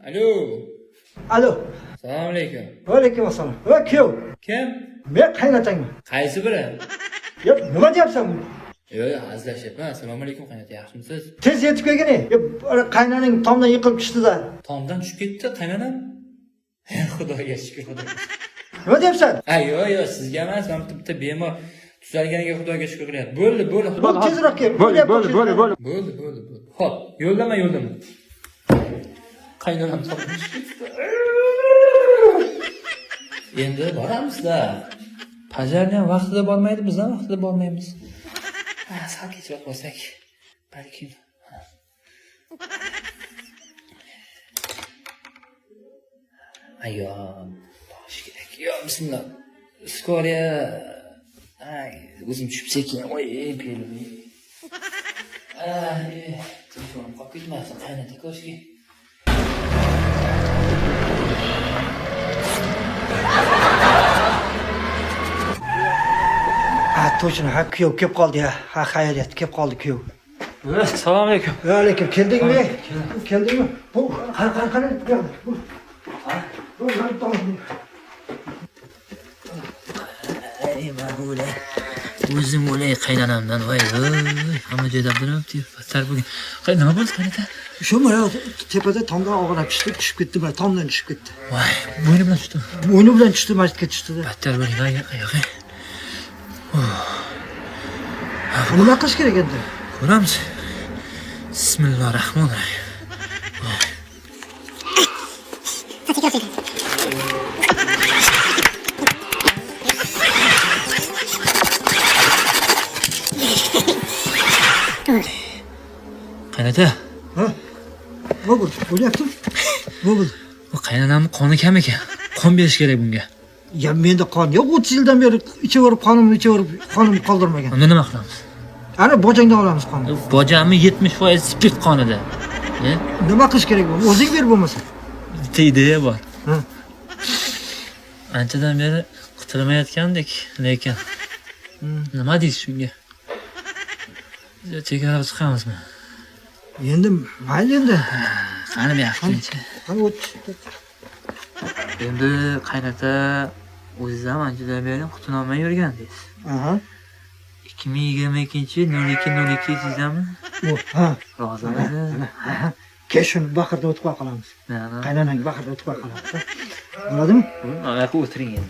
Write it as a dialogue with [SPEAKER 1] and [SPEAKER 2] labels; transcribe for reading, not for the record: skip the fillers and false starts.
[SPEAKER 1] Alo.
[SPEAKER 2] Alo.
[SPEAKER 1] Assalomu alaykum.
[SPEAKER 2] Va alaykum assalom. Va kuyov.
[SPEAKER 1] Kim?
[SPEAKER 2] Men qaynotangman.
[SPEAKER 1] Qaysi biri?
[SPEAKER 2] Yo, nima deyapsan?
[SPEAKER 1] Yo'q, yo'q, hazillashyapman. Assalomu alaykum qaynota, yaxshimisiz?
[SPEAKER 2] Tez yetib kelgin. Yo, qaynoning tomdan yiqilib tushdida.
[SPEAKER 1] Tomdan tushib ketdi qaynonam. Xudoga shukr, xudoga.
[SPEAKER 2] Nima deyapsan?
[SPEAKER 1] Ha, yo'q, yo'q, sizga emas, mana bitta bemor tuzalganiga xudoga shukr qilyapti. Bo'ldi, bo'ldi.
[SPEAKER 2] Bo'l, tezroq kel.
[SPEAKER 3] Bo'ldi, bo'ldi, bo'ldi, bo'ldi.
[SPEAKER 1] Bo'ldi, bo'ldi, bo'ldi. Xo'p, yo'llama, yo'llama. Qaynonam tomdan tushib ketdi. Endi boramiz-da. Pajarni ham vaqtida bormaydi, biz ham vaqtida bormaymiz. Ha, sal kechroq borsak, balkim. Ayo, borish kerak. Yo, bismillah. Skoriya. Ay, o'zim tushib sekin. Oy, belim. Ay, telefonim qolib ketmasin, qaynota koshki.
[SPEAKER 2] Ha, точно, ha, kuyov kelib qoldi ya. Ha, xayriyat, kelib qoldi kuyov.
[SPEAKER 1] Assalomu alaykum.
[SPEAKER 2] Va alaykum. Keldingmi? Keldingmi? Bu, qara, qara, qara. Bu yoqda. Bu. Bu, mana tom.
[SPEAKER 1] Ay, man o'lay. O'zim o'lay qaynonamdan. Voy, voy, hamma joyda turibdi. Battar bo'lgan. Qay, nima bo'ldi qaynota?
[SPEAKER 2] Shu mana tepada tomdan og'irlab tushdi, tushib ketdi, mana tomdan tushib ketdi.
[SPEAKER 1] Voy, bo'yni bilan tushdi.
[SPEAKER 2] Bo'yni bilan tushdi, masjidga tushdida.
[SPEAKER 1] Battar bo'ling, voy, yo'q.
[SPEAKER 2] Nima qilish kerak endi?
[SPEAKER 1] Ko'ramiz. Bismillahirrohmanirrohim. Qaynota,
[SPEAKER 2] Ha? Nima bo'ldi? O'lyaptimi? Nima bo'ldi?
[SPEAKER 1] bu qaynonamning qoni kam ekan. Qon berish kerak bunga.
[SPEAKER 2] Ya menda qon yo'q, 30 yildan beri ichaverib qonimni ichaverib qonim qoldirmagan.
[SPEAKER 1] Unda nima qilamiz?
[SPEAKER 2] Ana bojangdan olamiz qonni.
[SPEAKER 1] Bojamni 70% spirt qonida. E?
[SPEAKER 2] Nima qilish kerak bu? O'zing ber bo'lmasa.
[SPEAKER 1] Bitta ideya bor.
[SPEAKER 2] Ha.
[SPEAKER 1] Anchadan beri qutilmayotgandek, lekin nima deysiz shunga? Chegaraga chiqamizmi?
[SPEAKER 2] Endi mayli endi.
[SPEAKER 1] Qani bu yoqqa.
[SPEAKER 2] Qani o't.
[SPEAKER 1] Endi qaynota o'ziz ham anchadan beri qutulolmay yurgandingiz.
[SPEAKER 2] Aha.
[SPEAKER 1] 2022 02 sizdami?
[SPEAKER 2] U, ha.
[SPEAKER 1] Rozimisiz?
[SPEAKER 2] Kel shuni baqirda o'tib qo'ya qolamiz.
[SPEAKER 1] Na, na.
[SPEAKER 2] Qaynonang baqirda o'tib qo'ya qolamiz. Bo'ladimi?
[SPEAKER 1] Mana yoqqa o'tiring endi.